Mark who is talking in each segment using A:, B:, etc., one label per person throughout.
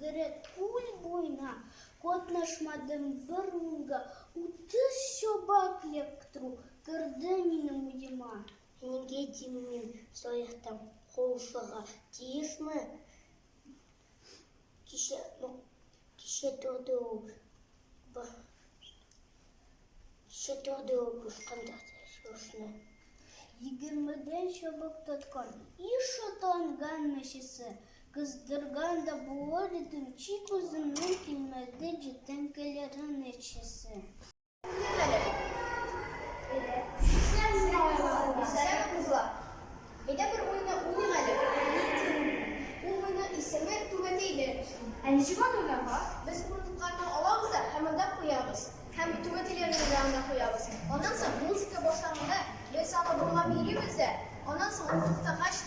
A: Йөгерә күл буена. Катнашмадым бер уенга, 30 чабак эләктерү керде минем уема.
B: Нигә дим мин Салихтан калышырга тиешме? Кичә, кичә торды ул, кичә торды ул бушканда шушны.
A: Егермедән чабак тоткан, и шатланган мәчесе. Кыздырган да булыр идем, тик үземнең килмәде җитәнкәләрен эчәсе.
C: Әйдә бер уйны уйныйк әле. Нинди уен? Ул уйның исеме Түбәтәйле.
D: Ә ничек аны уйнарга?
C: Без урындыкларны алабыз да һәм анда куябыз. Һәм түбәтәйләрне дә анда куябыз. Аннан соң музыка башланганда без аны борылап йөрибез дә, аннан соң ул туктагач,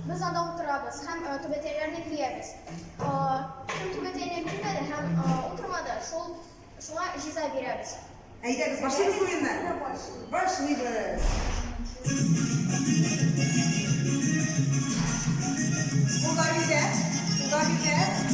C: без анда утырабыз һәм түбәтәйләрне киябез. Кем түбәтәйне кимәде һәм утырмады, шул Шуңа җиза бирәбез.
E: Әйдәгез, башлыйбыз уенны. Башлыйбыз. Куллар биргә, куллар биргә.